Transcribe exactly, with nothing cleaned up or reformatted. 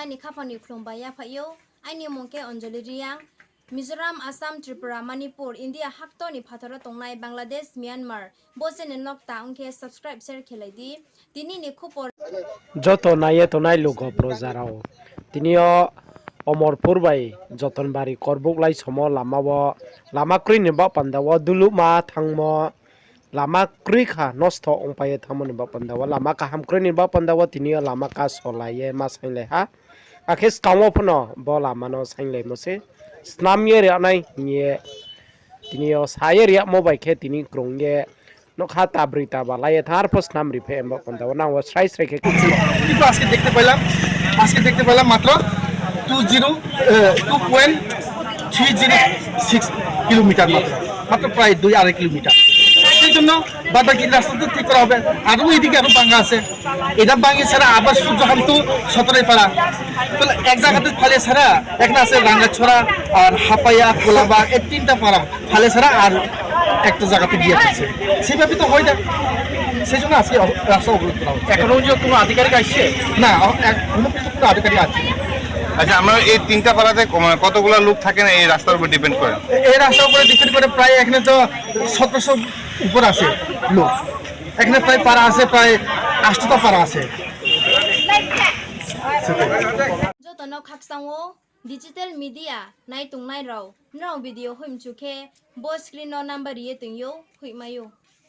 Aini khaphang ni khlum bai yaphaih ou. Aini mmung khe Anjali Reang. Mizoram, Assam, Tripura, Manipur, India haktor ni phathar wo tongnai Bangladesh, Myanmar, bo channel no kta ong khe subscribe, share khelai di. Tini ni khupor. Joto nai ye tongnai lugo proja rao. Tini yo Omorpur bai Jotonbari Korbouhlai somo lama wo, lama kroi ni baoh panda wo duluhma thanngmo, lama kroi kha nosto ongpai ye thanngmo ni baoh panda wo, lama kaham kroi ni baoh panda wo tini yo lama kasolai ye ma sainglai ha. Akhe skang wo phano bo lama no sainglaimo se, snam ye ri nai hing ye tini yo sa ye ri yagmo bai khe tini krung ye nougkha ta broi ta ba la ye thanng, arpho snam ri phe embo panda wo nang wo srai srai khe কিন্তু আজকে দেখতে পেলাম, আজকে দেখতে পেলাম মাত্র two zero, two point three zero six kilometre মাত্র, মাত্র প্রায় দুই আড়াই কিলোমিটার। সেই জন্য বাদ বাকি রাস্তা তো ঠিক করা হবে। আরো এদিকে আরো ভাঙা আছে, এটা ভাঙে ছাড়া আবার সূর্যকান্ত সতরাইপাড়া, তাহলে এক জায়গাতে ফালে ছাড়া একটা আছে রাঙ্গাছড়া আর হাপাইয়া কোলাবা, এই তিনটা পাড়া ফালে ছাড়া আর একটা জায়গাতে গিয়ে আছে। সেইভাবে তো হয় না, সেই জন্য আজকে অব-, রাস্তা অবরোধ করা হচ্ছে। এখনো পর্যন্ত কোনো আধিকারিক আসছে? না, এ-, এখনো পর্যন্ত কোনো আধিকারিক আসছে না। আচ্ছা, আমরা এই তিনটা পাড়াতে ক-, মানে কতগুলা লোক থাকেন এই রাস্তার উপর ডিপেন্ড করে? এ-, এই রাস্তার উপরে ডিপেন্ড করে প্রায় এখানে তো সতেরোশো উপর আছে লোক। এখানে প্রায় পাড়া আছে, প্রায় আটশোটা পাড়া আছে। সেটাই। Joto no khakchang ou, digital media nai tongnai rao, nrao video hoihmchu khe, bo screen no number ri ye toing ou, hoihmai ou.